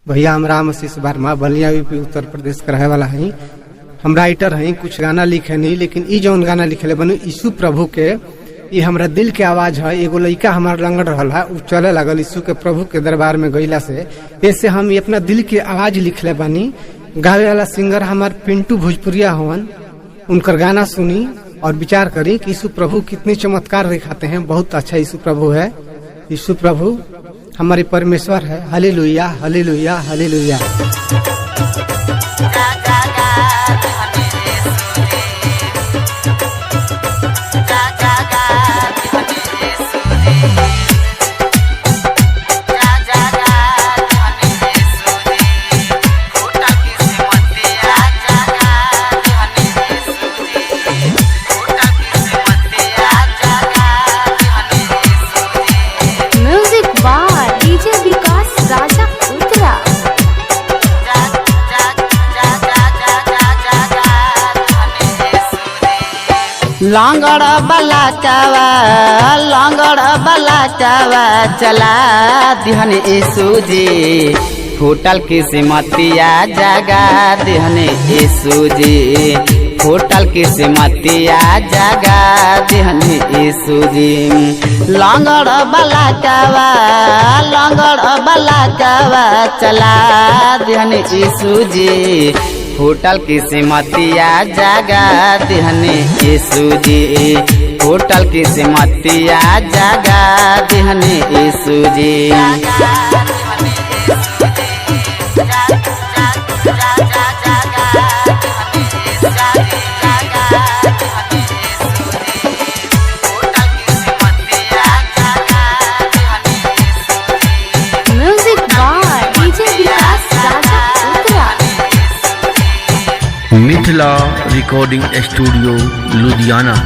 भैया हम राम आशीष वर्मा, बलिया यूपी उत्तर प्रदेश के रहे वाला हई। हम राइटर हई, कुछ गाना लिखे नहीं, लेकिन ई जौन गाना लिखले बनी यीशु प्रभु के, ये हमरा दिल के आवाज है। एगो लइका हमार लंगड़ रहल है, उ चले लगल यीशु के प्रभु के दरबार में गईला से। ऐसे हम अपना दिल के आवाज लिखले बानी। गावे वाला सिंगर हमार पिंटू भोजपुरिया हवन। उनकर गाना सुनी और विचार करी कि यीशु प्रभु कितने चमत्कार दिखाते हैं। बहुत अच्छा यीशु प्रभु है। यीशु प्रभु हमारे परमेश्वर है। Hallelujah, hallelujah, hallelujah. Music by DJ Vikas Raja Uttara. लंगड़ बला चावा, लंगड़ बला चावा चला दिहन यीशु जी। फूटल किस्मतिया जगा दिहन यीशु जी। फूटल किस्मतिया जगा दिहन यीशु जी। लंगड़ बला चावा, लंगड़ बला चावा चला दिहन यीशु जी। फूटल किस्मतिया जगा दिहने यीशु जी। फूटल किस्मतिया जगा दिहने यीशु जी। Music by DJ Vikas Raja Uttara. Mithila recording studio Ludhiana.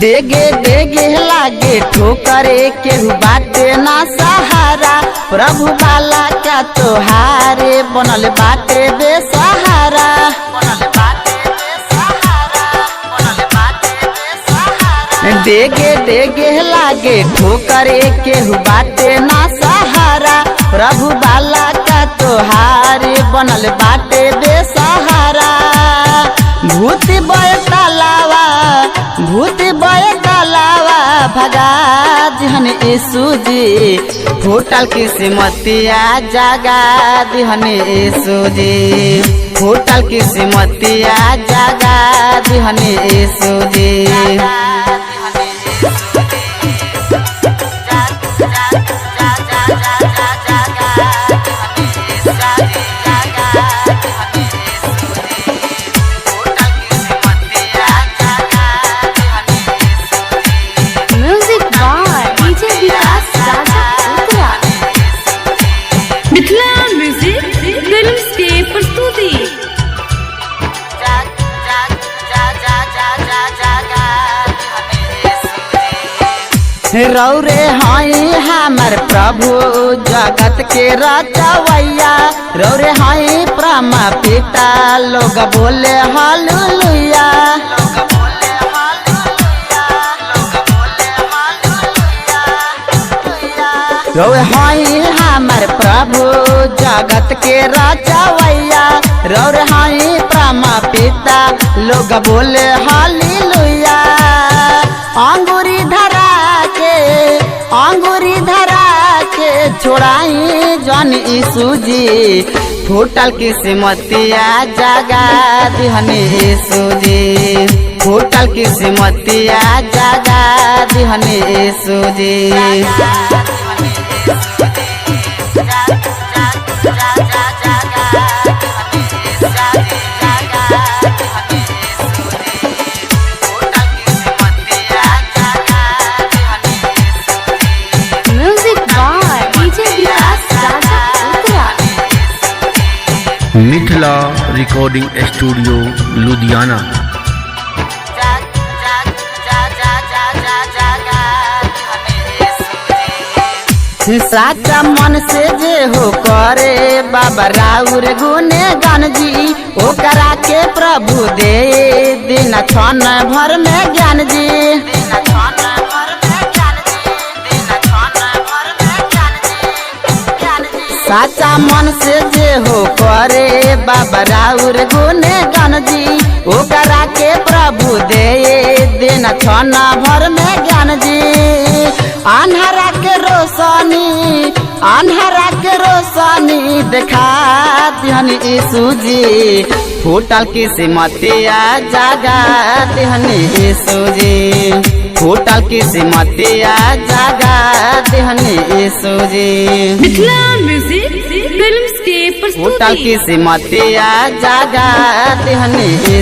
देगे देगे लागे ठोकरे केहू बाटे ना सहारा। प्रभु बाला का तोहारे बनल बाटे बेसहारा। देगे देगे लागे ठोकरे केहू बाटे ना सहारा। प्रभु बाला का तोहारे बनल बाटे बेसहारा। भूत बय तलावा, भूत बय तलावा भगा दिहन यीशु जी। फूटल किस्मतिया जगा दिहन यीशु जी। फूटल किस्मतिया जगा दिहन यीशु जी। Music by DJ Vikas Raja Uttara. Mithila music films के प्रस्तुति। रौरे हई हमर प्रभु जगत के रचवैया। रौरे हई प्रेम पिता लोग बोले हालेलुया। रौरे हई हमर प्रभु जगत के रचवैया। रौरे हई प्रेम पिता लोग बोले हालेलुया। अंगूरी धरा के, अंगूरी धरा के छोड़ाई जन यीशु जी। फूटल किस्मतिया जगा दिहन यीशु जी। फूटल किस्मतिया जगा दिहन यीशु जी। Music by DJ Vikas Raja Uttara. Mithila recording studio Ludhiana. साचा मन से जे हो करे बाबा राउर गुने गान जी। ओकरा के प्रभु दे दिन क्षण भर में ज्ञान जी। साचा मन से जे हो करे बाबा राउर गुने गण जी, ओकरा के प्रभु दे देना छना भर में ज्ञान जी। अन्हरा के रोशनी, अन्हरा के रोशनी देखा दिहनी यीशु जी, फूटल किस्मतिया जागा दिहनी यीशु जी, फूटल किस्मतिया जागा दिहनी यीशु जी। मिथिला म्यूजिक फिल्म्स के फूटल प्रस्तुति। किस्मतिया जागा दिहनी।